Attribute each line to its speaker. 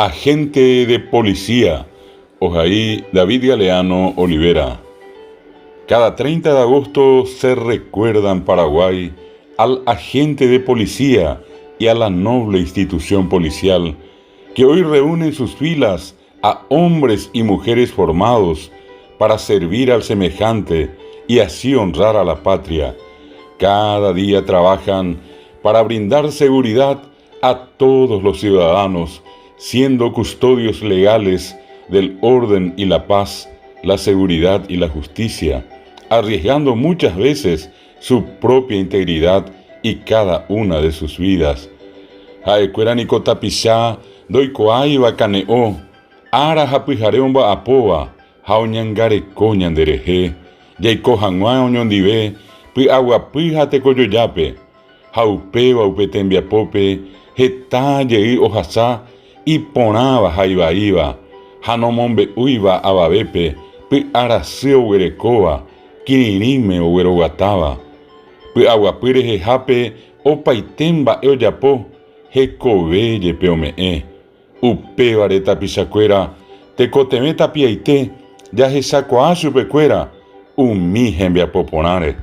Speaker 1: Agente de Policía, ohai David Galeano Olivera. Cada 30 de agosto se recuerda en Paraguay al agente de policía y a la noble institución policial que hoy reúne en sus filas a hombres y mujeres formados para servir al semejante y así honrar a la patria. Cada día trabajan para brindar seguridad a todos los ciudadanos, siendo custodios legales del orden y la paz, la seguridad y la justicia, arriesgando muchas veces su propia integridad y cada una de sus vidas. Ha'ekuéra niko tapicha ndoikuaáiva kane'õ, ára ha pyhare omba'apóva ha oñangareko ñanderehe, jaiko hag̃ua oñondive py'aguapy ha tekojojápe, ha upéva upe tembiapópe heta jey ohasa iporãva ha ivaíva, ha nomombe'úiva avavépe py'arasy oguerekóva, kirirĩme ogueroguatáva. Py'aguapy rehehápe opaite mba'e ojapo, hekove jepe ome'ẽ. Upévare tapichakuéra tekotevẽ tapiaite jahechakuaa chupekuéra umi hembiapo porãre.